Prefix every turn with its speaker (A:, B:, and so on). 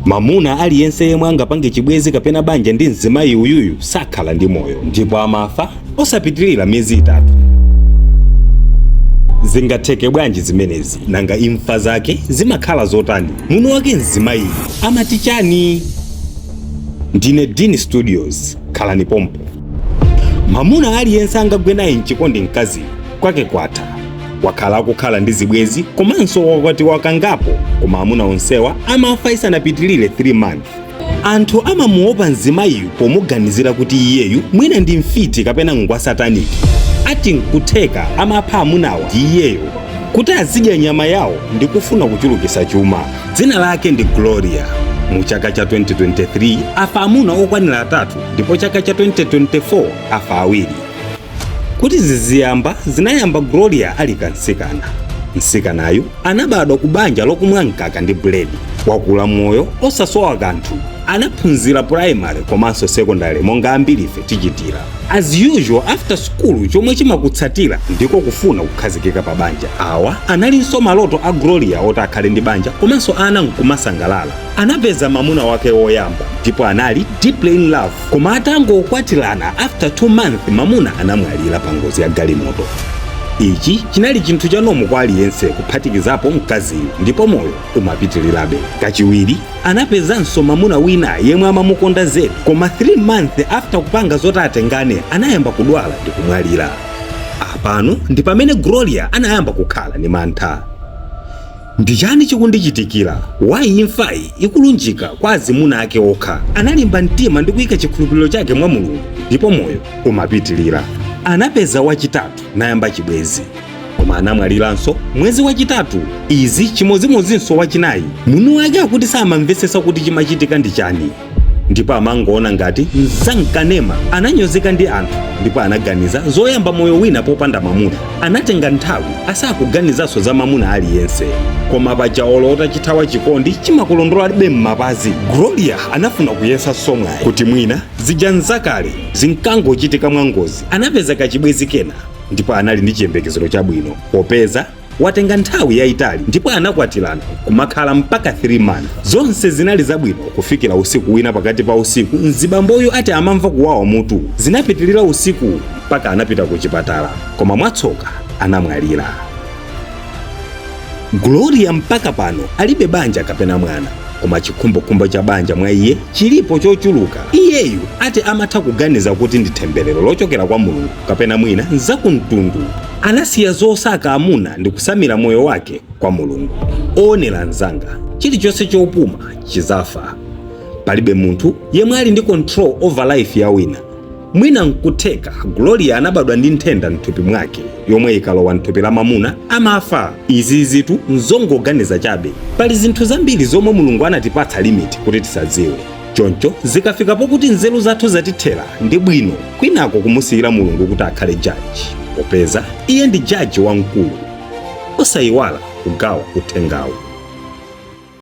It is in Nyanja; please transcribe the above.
A: Mamuna aliyense yemwe angapange chibwezi kapena banja ndi mzimayi uyuyu sakhala ndi moyo ndipo amafa osapitirira miyezi 3. Zingatheke bwanji zimenezi? Nanga imfa zake zimakhala zotani? Muno wake mzimayiyu amati chani? Ndine Dean Studios, khalani pompo. Mamuna aliyense angagwe naye mchikondi mkaziyu kwake kwatha. Wakhala akukhala ndi zibwezi komanso wakwatiwa kangapo, koma amuna onsewa amafa isanapitilire 3 months. Anthu amamuopa mzimayiyu pomuganizira kuti iyeyu mwina ndi mfiti kapena ngwa satanic. Ati nkutheka amapha amunawa ndi iyeyo kuti azidya nyama yawo ndi kufuna kuchulukisa chuma. Dzina lake ndi Gloria. Mu chaka cha 2023 afa amuna okwanira 3 ndipo chaka cha 2024 afa 2. Kuti ziziyamba, zinayamba Gloria ali kamtsikana. Mtsikanayu anabadwa ku banja lokumwa mkaka ndi buledi. Wakula moyo osasowa kanthu. Anaphunzira primary komanso secondary monga ambirife tichitira. As usual, after school chomwe chimakutsatira ndiko kufuna kukhazikika pa banja. Awa analinso maloto a Gloria oti akhale ndi banja komanso ana nkumasangalala. Anapeza mamuna wake woyamba ndipo anali deeply in love, koma atangokwatirana after 2 months mamuna anamwalira pa ngozi ya galimoto. Ichi chinali chinthu cha normal kwa aliyense kuphatikizapo mkaziyu ndipo moyo umapitirirabe. Kachiwiri anapezanso mamuna wina yemwe amamukonda zedi, koma 3 months after kupanga zoti atengane anayamba kudwala ndi kumwalira. Apano ndi pamene Gloria anayamba kukhala ndi mantha. Ndi chani chikundichitikira? Why imfayi ikulunjika kwa azimuna ake okha? Analimba mtima ndi kuyika chikhulupiriro chake mwa Mulungu ndipo moyo umapitirira. Anapeza wachitatu nayamba chibwezi, koma anamwaliranso mwezi wachitatu. Izi chimodzimodzinso wachinayi. Munthu wake akuti samamvetsetsa kuti chimachitika ndi chani ndipo amangoona ngati mzamkanema. Ananyozeka ndi anthu ndipo anaganiza zoyamba moyo wina popanda mamuna. Anatenga nthawi asakuganizanso za mamuna aliyense, koma paja olo utachithawa chikondi chimakulondolabe m'mapazi. Gloria anafuna kuyesanso mwayi kuti mwina zija nzakale zinkangochitika mwangozi. Anapeza kachibwezi kena ndipo anali ndi chiyembekezero chabwino popeza watenga nthawi yayitali, ndipo anakwatirana kumakhala mpaka 3 months. Zonse zinali zabwino kufikira usiku wina pakati pa usiku mzibamboyu ati amamva kuwawa mutu. Zinapitilira usiku mpaka anapita ku chipatala, koma mwatsoka anamwalira. Gloria mpaka pano alibe banja kapena mwana, koma chikhumbokhumbo cha banja mwa iye chilipo chochuluka. Iyeyu ati amatha kuganiza kuti ndi temberero lochokera kwa Mulungu kapena mwina nzakumtundu. Anasiya zosaka amuna ndi kusamira moyo wake kwa Mulungu. Oonera anzanga, chilichonse chopuma chizafa. Palibe munthu yemwe ali ndi control over life ya wina. Mwina nkutheka Gloria anabadwa ndi nthenda mthupi mwake yomwe ikalowa mthupi la mamuna amafa. Izizitu nzongoganiza chabe. Pali zinthu zambiri zomwe Mulungu anatipatsa limit kuti tisadziwe. Choncho zikafika pokuti nzeru zathu zatithera, ndi bwino kwinako kumusiyira Mulungu kuti akhale judge, popeza iye ndi judge wamkulu. Osayiwala kugawa uthengawu.